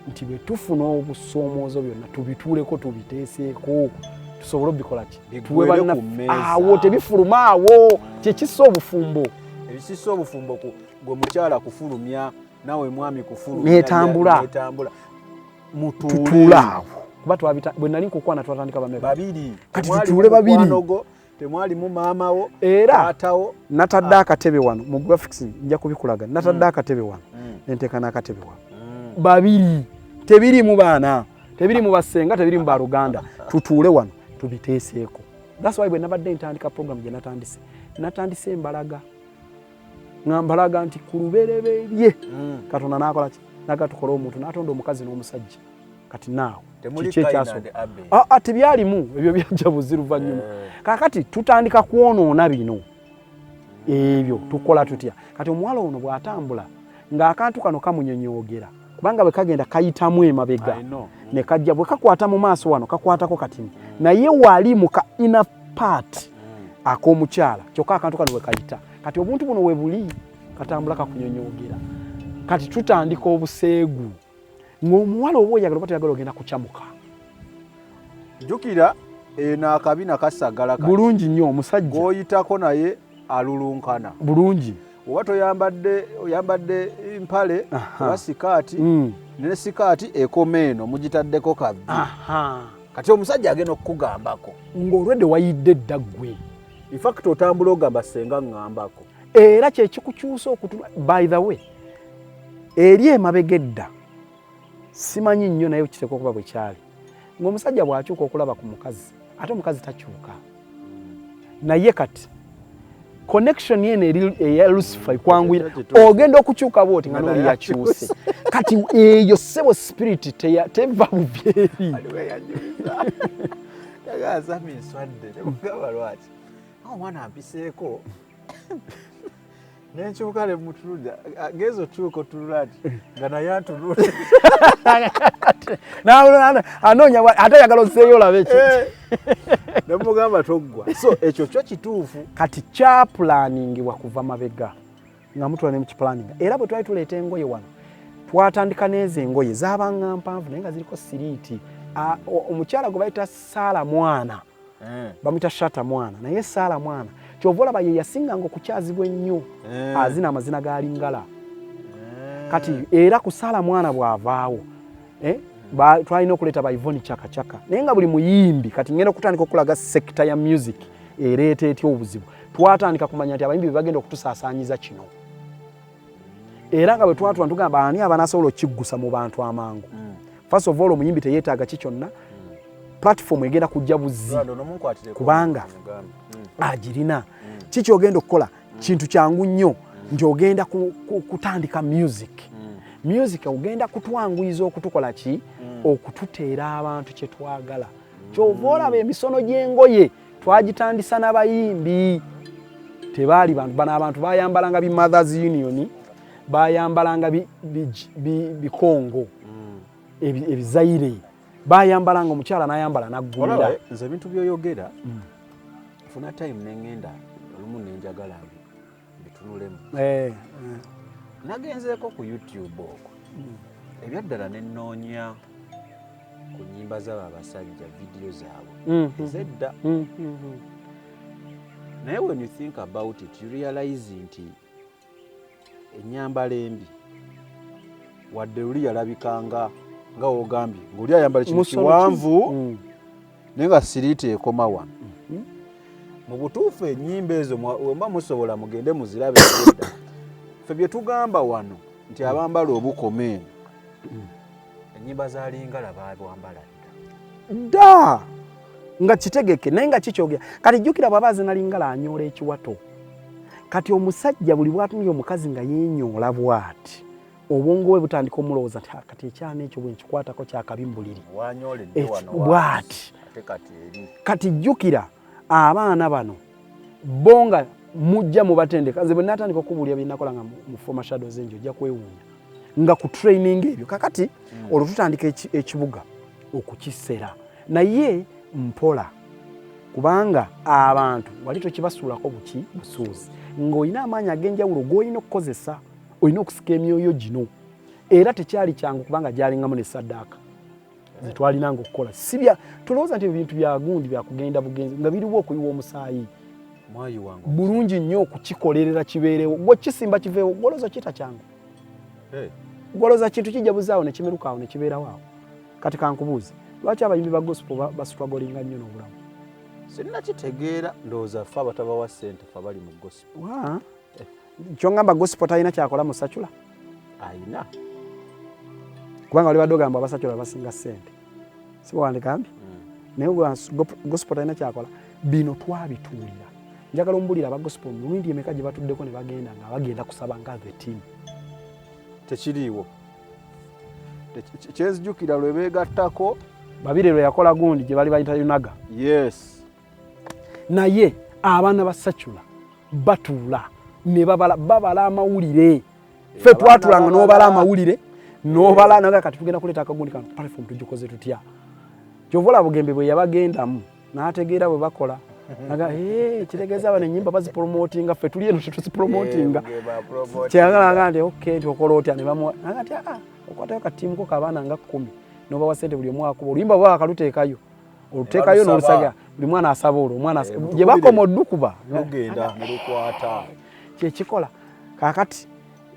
nti bwe tufuna obusoomoozo byonna tubituuleko, tubiteeseeko, tusobole obikola ki. Biggwere Tuwe ku bannaffe mmeeza. Awo tebifuluma, awo kyekissa obufumbo. Ebisisa obufumbo gwe mukyala kufulumya, nawe mwami kufulumya. Netambula. Netambula, mutuule. Tutuule awo kuba twabita bwe nali nkukwana twatandika bameka? Babiri. Kati Temwalimu tutuule babiri. mukwano gwo, temwalimu maama wo, Era taatawo. natadde akatebe wano mu graphics, nja kubikulaga. Natadde akatebe wano, nenteeka n'akatebe wano, babiri, tebirimu baana, tebirimu basenga, tebirimu baluganda, tutuule wano tubiteeseeko. That's why bwe nabadde ntandika program gye natandise, natandise embalaga nga mbalaga nti ku lubereberye Katonda n'akola ki? Naga tukola omuntu, n'atonda omukazi n'omusajja. Kati naawe Temuli kiki Kaini ekyasooka? and Abel. Ah, ah, tebyalimu ebyo, byajja buzi luvannyuma. Kaakati tutandika kwonoona bino ebyo, tukola tutya? Kati omuwala ono bw'atambula ng'akantu kano kamunyonyoogera, kubanga bwe kagenda kayitamu emabega I know. ne kajja, bwe kakwata mu maaso wano kakwatako katini, naye wali mu ka inner part ak'omukyala kyokka akantu kano bwe kayita. Kati obuntu buno we buli katambula kakunyonyoogera. Kati tutandika obuseegu ng'omuwala oba oyagala oba toyagala ogenda kukyamuka. Jjukira eno akabina kasagala kati. Bulungi nnyo omusajja. Gw'oyitako naye alulunkana. Bulungi. Oba toyambadde, oyambadde mpale oba sikaati, ne sikaati ekoma eno mugitaddeko kavi. Kati omusajja agenda okukugambako ng'olwedde wayidde dda ggwe. In fact otambula ogamba, "Senga ŋŋambako." Era kyekikukyusa okutula. By the way, eri emabega edda simanyi nnyo, naye kiteekwa okuba bwe kyali, ng'omusajja bw'akyuka okulaba ku mukazi, ate omukazi takyuka. Naye kati connection eno eri eya Lucifer ekwanguyira. Ekyo ogenda okukyuka bwoti nga Nga noli naye yakyuse. Kati eyo sebo spirit teva buvyeri. Aliwo eyanjuliza yagazami nswadde, nemugamba lwaki omwana ampiseeko, nenkyuka nemutuludde, genza otuuka otunula nti nga naye antunule. Anoonya ate ayagala ozzeeyo olabe eki. Nemugamba toggwa. So ekyo kyo kituufu. Kati kyaplaningibwa kuva mabega nga mutula ne mukiplaninga. Era bwe twali tuleeta engoye wano, twatandika n'ezo engoye zaabanga mpanvu naye nga ziriko slit. Omukyala gwe bayita Saala Mwana, bamuyita Shata Mwana, naye Saala Mwana kyova olaba ye yasinganga okukyazibwa ennyo, azina amazina ga lingala. Kati era ku Saala Mwana bw'avaawo, twalina okuleeta ba Yvonne Chaka Chaka, naye nga buli muyimbi. Kati ngenda okutandika okulaga sector ya music ereeta etya obuzibu. Twatandika kumanya nti abayimbi be bagenda okutusaasaanyiza kino, era nga bwe twatula tugamba ani abanasobola okukiggusa mu bantu amangu. First of all, omuyimbi teyeetaaga ki kyonna. Platform egenda kujja buzzi kubanga agirina. Kiki ogenda okukola? Kintu kyangu nnyo nti ogenda kutandika music. Music ogenda kutwanguyiza okutukola ki? Okututeera abantu kye twagala. Kyova olaba emisono gy'engoye twagitandisa n'abayimbi. Tebaali bantu bano, abantu bayambalanga bi Mothers Union, bayambalanga bikongo, ebizaire bayambalanga, omukyala n'ayambala n'aggumira. Nze ebintu byoyogera nfuna time neŋŋenda olumu nenjagala bitunulemu. Nagenzeeko ku YouTube okwo ebyaddala nenoonya ku nnyimba z'abo abasajja, vidiyo zaabwe ezedda. Naye when you think about it, you realize nti ennyambala embi, wadde luli yalabikanga nga wogambye ng'oli ayambala kintu kiwanvu naye nga siriiti ekoma wano. Mu butuufu ennyimba ezo wemba musobola mugende muzirabe ezedda. Ffe bye tugamba wano nti abambala obukoma eno, ennyimba za Lingala babwambala dda. Dda nga kitegeke, naye nga kikyogera. Kati jjukira, bw'aba azina Lingala anyoola ekiwato. Kati omusajja buli bwatunulya omukazi nga yeenyoola bw'ati, obwongo bwe butandika omulowooza nti, "Ah, kati ekyana ekyo bwe nkikwatako kyakabi mu buliri." Wanyoledde wano bw'ati. Ate kati eri. Kati jjukira abaana bano bo nga mujja mubatendeka. Nze bwe natandika okubuulira bye nakola nga mu former Shadows Angel, ojja kwewuunya nga ku training ebyo. Kakati olwo tutandika ekibuga okukisera, naye mpola, kubanga abantu wali tokibasuulako buki busuuzi, ng'olina amaanyi ag'enjawulo g'olina okukozesa, olina okusika emyoyo gino. Era tekyali kyangu kubanga gyalingamu ne saddaaka zetwalinanga okukola. Sibya tolowooza nti ebintu bya gundi byakugenda bugenzi nga biriwo okuyiwa omusaayi. Mwayiwanga Bulungi nnyo okukikolerera kibeerewo. Gwe kisimba kiveewo, gwolooza kita kyangu? Gwolooza kintu kijja buzaawo ne kimeruka awo ne kibeerawo awo? Kati kankubuuze, lwaki abayimbi ba gospel bastrugglinga nnyo n'obulamu? Sinnakitegeera. Ndowooza ffe abatabawa ssente, ffe abali mu gospel. Wa? Kyongamba gospel talina kyakola mu secular? Ayina. Kubanga wali badde ogamba aba secular basinga ssente, si bwewandikambye? Naye gospel talina kyakola. Bino twabituulira. Njagala ombulira, aba gospel mirundi emeka gye batuddeko ne bagenda nga bagenda kusaba nga the team? Tekiriiwo. Kyenzijukira lwe beegattako. Babiri lwe yakola gundi gye bali bayita Yunaga. Yes. Naye abaana ba secular batuula ne babala, babala amawulire. Ffe Abaana twatulanga babala. n'obala amawulire n'obala naga. Kati tugenda kuleeta akagundi kano, platform tugikoze tutya? Kyova olaba Bugembe bwe yabagendamu n'ategeera bwe bakola. Naga, "Eh, kitegeeza bano ennyimba bazipromotinga, ffe tuli eno tetuzipromotinga." Kyeyagala nti ok, nti okola otya? Ne bamuwa naga nti, "Ah, okwatayo katiimu ko kabaana nga 10 n'obawa sente, buli omu akuba oluyimba bwe akaluteekayo, oluteekayo Balusaba. n'olusaga, buli mwana asaba olwo omwana gye mutukubire. bakoma oddukuba." Lugenda ne lukwata. Kyekikola kakati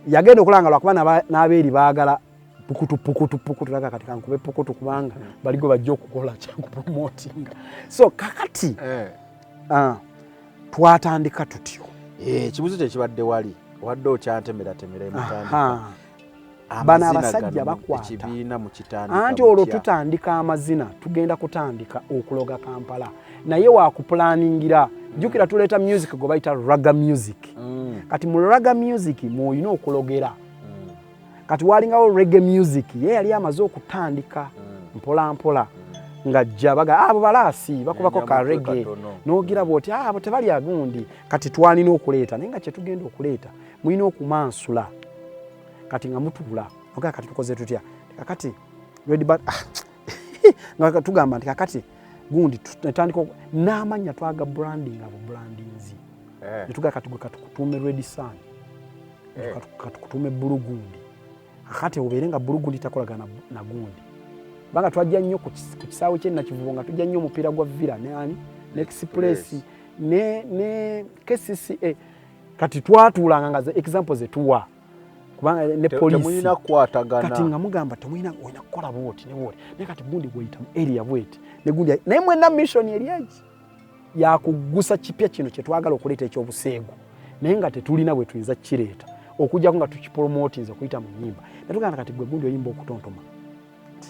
yagenda okulanga lwakuba n'abeeri baagala pukutu pukutu pukutu. Laga kati kankube pukutu kubanga baligo bajja okukola kyakupromotinga. So kakati twatandika tutyo. Ekibuzo kyekibadde wali wadde okyantemeratemera emutandika. Bano Amazina abasajja gano bakwata. Ekibiina mukitandika Anti olwo mutya? tutandika amazina, tugenda kutandika okuloga Kampala, naye wakupulaningira. Jjukira tuleeta music gwe bayita ragga music. Kati mu ragga music mwolina okulogera. Kati walingawo reggae music, ye yali amaze okutandika mpola mpola ng'ajja baga abo balaasi bakubako ka Nyamutwe reggae katono. N'ogira bw'oti, "Ah, abo tebali agundi." Kati twalina okuleeta, naye nga kyetugenda okuleeta mulina okumansula. Kati nga mutuula ogaa, kati tukoze tutya kakati red band? Ah, nga tugamba nti kakati gundi netandika n'amannya twaga branding, abo brandinzi. Netugaa kati gwe katukutuume Red Sun, katukutuume Blue gundi. Akati obeere nga Blue gundi takolagana na gundi, kubanga twajja nnyo ku kisaawe ky'e Nakivubo nga tujja nnyo omupiira gwa Villa ne ani ne Express ne KCCA. Kati twatuulanga nga ze example zetuwa, kubanga ne poliisi Temulina kukwatagana. Kati nga mugamba temulina, olina kukola bwoti ne bwoti, naye kati gundi gweyita mu area bweti ne gundi, naye mwenna mission eri egi yakuggusa kipya kino kyetwagala okuleeta ekyobuseegu, naye nga tetulina bwe tuyinza kukireeta okujjako nga tukipromotinze okuyita mu nnyimba. Netugamba kati gwe gundi oyimba okutontoma.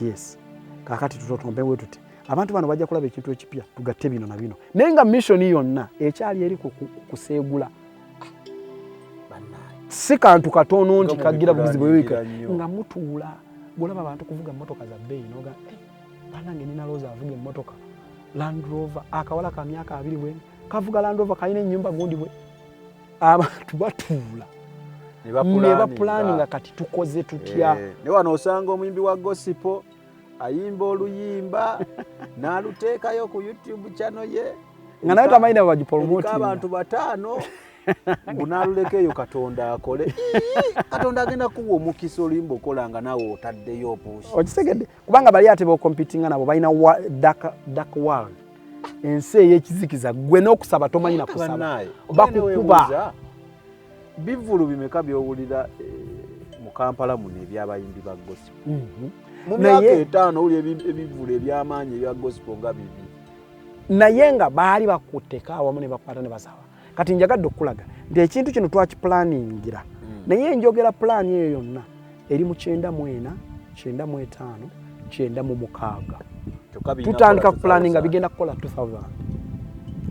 Yes, kakati tutotombe bwe tuti. Abantu bano bajja kulaba ekintu ekipya, tugatte bino na bino, naye nga mission yonna ekyali eri kuseegula. Si kantu katono nti kagira bugizi bwewika nga mutuula bwolaba abantu kuvuga mmotoka za bbeeyi noga eh, banange nina looza avuga emmotoka Land Rover, akawala ka myaka 20 bwe kavuga Land Rover, kalina ennyumba gundi bwe. Abantu batuula ne bapulaninga kati tukoze tutya. Eh, ne wano osanga omuyimbi wa gospel ayimba oluyimba n'aluteekayo ku YouTube channel ye nga naye tamanyi nabo bagipromotinga abantu 5 mbu n'aluleka eyo Katonda akole. Katonda agenda kuwa omukisa oluyimba okola nga naawe otaddeyo obuusi. Okitegedde? Kubanga bali ate b'okompitinga nabo balina dark world, ensi ey'ekizikiza, gwe n'okusaba tomanyi na kusaba, bakukuba. Bivvulu bimeka by'owulira mu Kampala muno eby'abayimbi ba gospel? Mu myaka 5 owulira ebivvulu eby'amaanyi ebya gospel nga bibi, naye nga baali bakutteka awamu ne bakwata ne basaba. Kati njagadde okulaga nti ekintu kino twakipulaningira, naye njogera pulaani eyo yonna eri mu 94, 95, 96. Tutandika kupulaninga bigenda kukola 2000,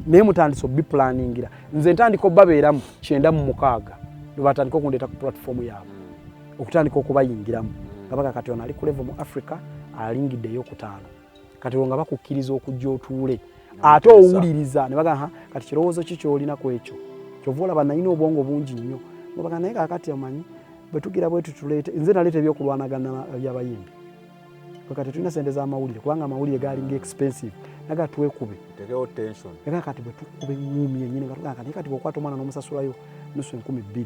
naye mutandise obipulaningira. Nze ntandika obabeeramu 96 lwebatandika okundeeta ku platform yaabwe, okutandika okubayingiramu nga baga kati ono ali ku level mu Africa alingidde eyokutaano. Kati olwo nga bakukkiriza okujja otuule ate owuliriza ne bagamba kati kirowoozo ki ky'olina ku ekyo. Kyova olaba nalina obwongo bungi nnyo nga naye kaakati omanyi bwe tugira bwe tutuleete, nze naleeta ebyokulwanagana by'abayimbi. Kati tulina sente z'amawulire kubanga amawulire galinga expensive, naga twekube era kati bwe tukuba eŋŋuumi yennyini nga tugamba kati kati bw'okwata omwana n'omusasulayo nusu 2000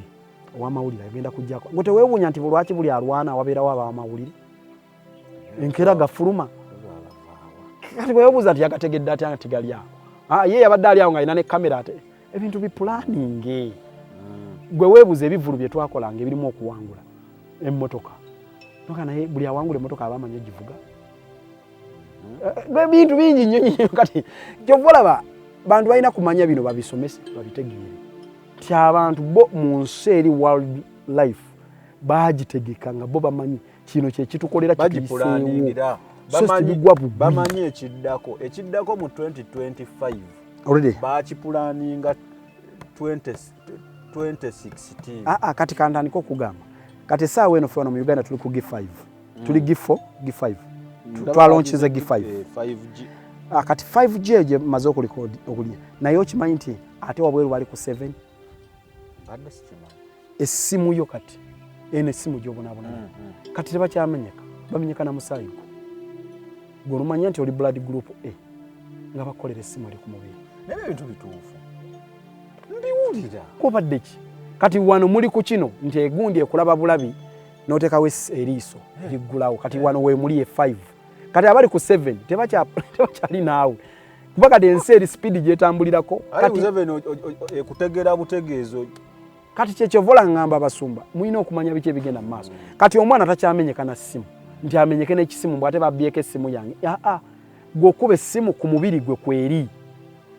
ow'amawulire agenda kujjako ngo teweewuunya nti lwaki buli alwana wabeerawo ab'amawulire enkeera gafuluma. Kati bwewebuuza nti yagategedde atya nga tigali awo, ye yabadde ali awo nga alina ne kamera ate ebintu bipulaninge. Gwe weebuuza ebivvulu bye twakolanga ebirimu okuwangula emmotoka, noka naye buli awangula emmotoka aba amanyi ogivuga. Ebintu bingi nnyo nnyo. Kati kyova olaba bantu balina kumanya bino, babisomese babitegeere nti abantu bo mu nsi eri world life bagitegeka nga bo bamanyi kino kyekitukolera kituyiseewo. Bamanyi ekiddako, ekiddako mu 2025 already bakipulaninga 2016. Kati kantandika okugamba kati essaawa eno ffe wano mu Uganda tuli ku G5, tuli G4, G5, twalonkiza G5, kati 5G gye maze okulya. Naye okimanyi nti ate wabweru bali ku 7? Essimu yo kati eno essimu gy'obonaabona kati tebakyamenyeka, bamenyeka na musaayi gwo. Gwe olumanya nti oli blood group A nga bakukolera essimu eri ku mubiri. Naye ebintu bituufu mbiwulira. Kubadde ki kati wano muli ku kino nti egundi ekulaba bulabi n'oteekawo eriiso liggulawo. Kati wano weemuli e 5, kati abali ku 7 tebakyali naawe kuba kati ensi eri speed gyetambulirako. Kati ekutegeera butegeezo. Kati kyekyova olaba ngamba abasumba mulina okumanya biki ebigenda mu maaso. Kati omwana takyamenyeka na ssimu nti amenyeke n'ekisimu mbw ate babbyeko essimu yange. Aa, gwe okuba essimu ku mubiri gwe kweri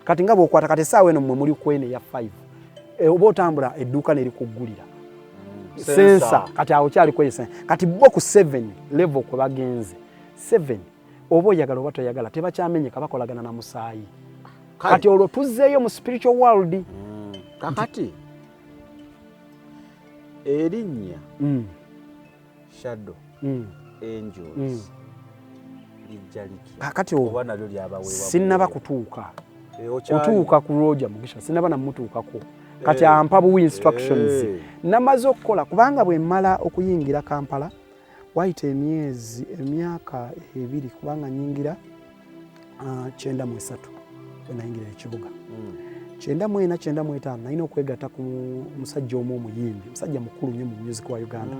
kati nga bw'okwata kati essaawa eno mmwe muli kweno eya 5, oba otambula edduuka nerikuggulira sensor. Kati awo kyali kweyesa. Kati bo ku 7 level kwe bagenze 7, oba oyagala oba toyagala tebakyamenyeka, bakolagana na musaayi. Kati olwo tuzzeeyo mu spiritual world. Kakati erinnya Shadow Angels lijja litya? Kakati oba nalyo lyabaweebwa? Sinnaba kutuuka kutuuka ku Roger Mugisha, sinnaba namutuukako. Kati ampa buwi instructions. Namaze okukola kubanga bwe mmala okuyingira Kampala wayita emyezi emyaka 2, kubanga nyingira 93 bwe nayingira ekibuga, 94, 95 nalina okwegatta ku musajja omu omuyimbi, musajja mukulu nnyo mu music wa Uganda,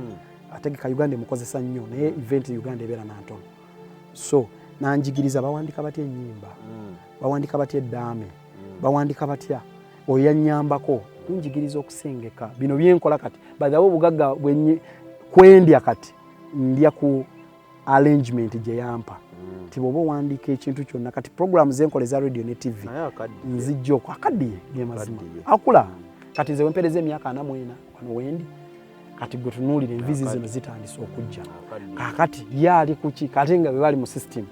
ategeka Uganda emukozesa nnyo, naye event Uganda ebeera nantono. So nanjigiriza bawandika batya ennyimba, bawandika batya eddaame, bawandika batya. Oyo yannyambako kunjigiriza okusengeka bino byenkola kati. By the way, obugagga kwendya kati ndya ku arrangement gye yampa nti bw'oba owandiika ekintu kyonna. Kati program zenkola eza radio ne TV nzijja okwo akaddiye ge mazima akula. Kati nze wempereza emyaka 44 wano wendi. Kati gwe tunuulira envizi zino zitandise okujja. Kakati ye ali kuki kati nga bwe bali mu system.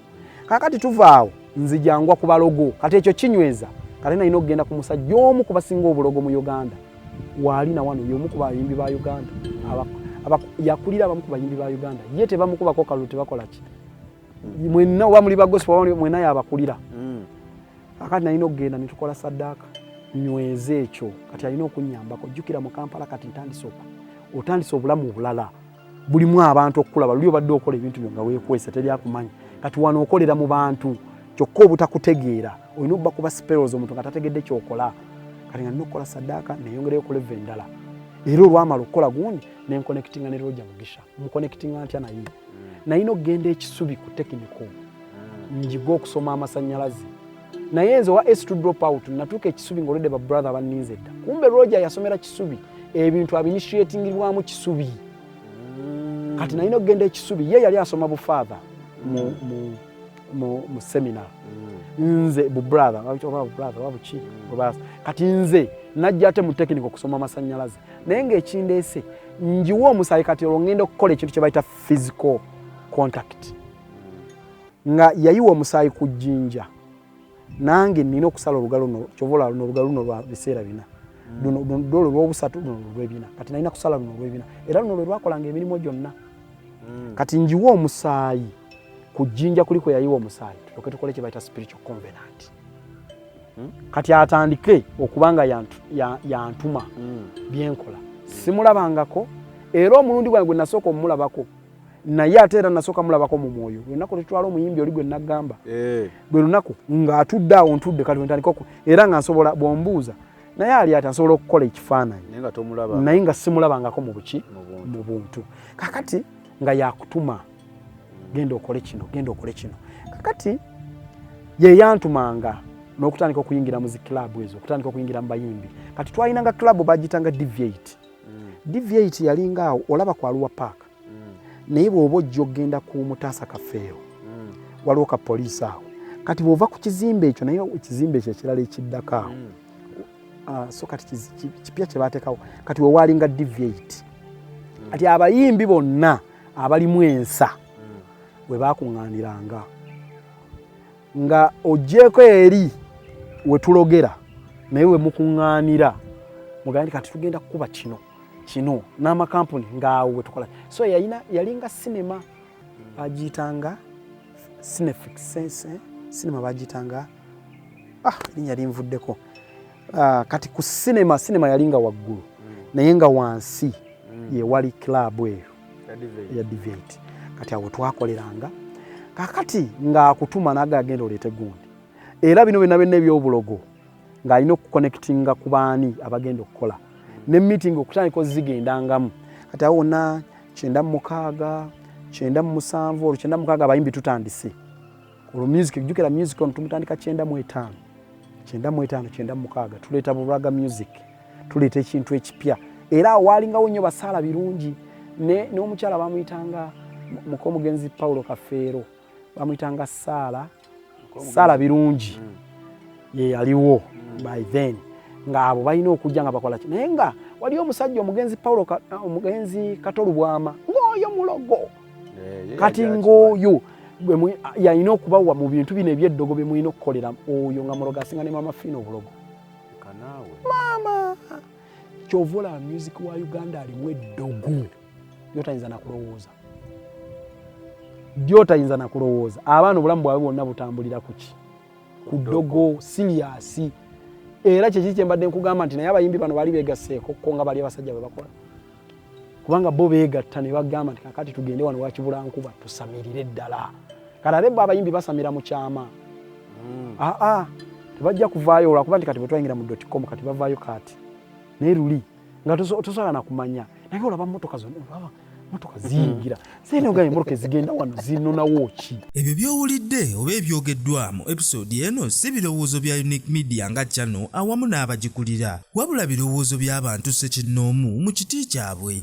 Kakati tuva awo Nzija ngwa ku balogo. Kati ekyo kinyweza. Kati nalina okugenda ku musajja omu ku basinga obulogo mu Uganda. Waali na wano y'omu ku bayimbi ba Uganda. Yakulira abamu ku bayimbi ba Uganda. Ye tebamukubako kalulu, tebakola ki. Mwenna oba muli ba gospel oba mwenna yabakulira. Kakati nalina okugenda ne tukola saddaaka nyweze ekyo. Kati alina okunnyambako. Jjukira mu Kampala kati ntandise otandise obulamu obulala. Bulimu abantu okukulaba. Luli obadde okola ebintu byo nga weekwese, teri akumanya. Kati wano okolera mu bantu kyokka obutakutegeera. Olina okuba kuba spells omuntu nga tategedde ky'okola. Kati nga nina okukola saddaaka neyongereyo ku level endala. Era olwamala okukola gundi ne nkonectinga ne Roger Mugisha. Mukonectinga ntya naye? Nalina okugenda ekisubi ku technical njiga okusoma amasannyalaze. Naye nze owa S2 drop out natuuka ekisubi ng'olwedde ba brother banninze dda. Kumbe Roger yasomera Kisubi, ebintu abinitiatingibwamu Kisubi. Kati nalina okugenda ekisubi, ye yali asoma bu father mu seminar. Nze bu brother, oba bu brother, oba buki, oba kati nze najja ate mu technical okusoma amasannyalaze. Naye ng'ekindeese njiwa omusaayi kati olwo ngenda okukola ekintu kye bayita physical contact. Nga yayiwa omusaayi ku jjinja, nange nina okusala olugalo luno, kyova olaba luno olugalo luno lwa biseera bina. Luno lwo lwobusatu, luno lwebina. Kati nalina kusala luno lwebina, era luno lwe lwakolanga emirimu gyonna. Kati njiwa omusaayi ku jjinja kuli kwe yayiwa omusaayi, tulyoke tukole kye bayita spiritual covenant. Kati atandike okuba nga yantuma byenkola. Simulabangako, era omulundi gwange gwe nasooka omulabako, naye ate era nasooka mulabako mu mwoyo. Lunaku lwetutwala omuyimbi oli gwe nagamba, bwe lunaku ng'atudde awo ntudde, kati wentandika era nga nsobola bw'ombuuza naye ali ati asobola okukola ekifaananyi naye nga simulabangako mu buki, mu buntu. Kakati nga yakutuma genda okole kino, genda okole kino. Kakati ye yantumanga n'okutandika okuyingira mu zi club ezo, okutandika okuyingira mu bayimbi. Kati twalinanga club bagiyitanga Deviate. Deviate yalinga awo olaba ku Arua Park, naye bw'oba ojja okugenda ku Mutaasa Kafeero, waliwo ka poliisi awo. Kati bw'ova ku kizimbe ekyo, naye ekizimbe ekyo ekirala ekiddako awo, so kati kipya kye baateekawo, kati we waalinga Deviate. Kati abayimbi bonna abalimu ensa we baakuŋŋaaniranga, nga ogyeko eri we tulogera naye we mukuŋŋaanira mugambe nti kati tugenda kukuba kino kino n'amakampuni ng'awo we tukola. So yalinga sinema bagiyitanga Cinefix, sinema bagiyitanga, erinnya linvuddeko. Kati ku sinema, sinema yalinga waggulu, naye nga wansi yewali club eyo ya Deviate. Kati awo twakoleranga. Kakati ng'akutuma naga agenda oleete gundi, era bino byonna byonna ebyobulogo ng'alina okuconnectinga ku baani abagenda okukola ne meeting okutandika ozigendangamu. Kati awo wonna 96, 97, olwo 96 abayimbi tutandise olwo music. Jjukira music ono tumutandika 95, 95, 96, tuleeta bulwaga music, tuleeta ekintu ekipya. Era awo waalingawo nnyo basaala birungi n'omukyala bamuyitanga muka omugenzi Paulo Kafeero, bamuyitanga Saala, Saala Birungi, ye yaliwo by then. Ng'abo balina okujja nga bakola ki, naye nga waliyo omusajja omugenzi Paulo omugenzi Kato Lubwama, ng'oyo mulogo. Kati ng'oyo yalina okubawa mu bintu bino eby'eddogo bye mulina okukolera. Oyo nga mulogo asinga ne Mama Fiina obulogo. Maama kyova olaba music wa Uganda alimu eddogo lyotayinza nakulowooza, lyotayinza nakulowooza. Abaana obulamu bwabwe bwonna butambulira ku ki? Ku ddogo serious. Era kyekiri kyembadde nkugamba nti naye abayimbi bano baali beegasseeko ko nga bali abasajja bwe bakola, kubanga bo beegatta ne bagamba nti kakati tugende wano wakibulankuba tusamirire ddala. Kati ate bo abayimbi basamira mu kyama, aa tebajja kuvaayo olwakuba nti kati bwe twayingira mu dot com kati bavaayo kati, naye luli nga tosobola na kumanya. Naye olaba motoka zonna, olaba motoka ziyingira sente, emotoka ezigenda wano zinonawo ki? Ebyo by'owulidde oba ebyogeddwa mu episode eno si birowoozo bya Unique Media nga channel awamu n'abagikulira, wabula birowoozo by'abantu ssekinnoomu mu kiti kyabwe.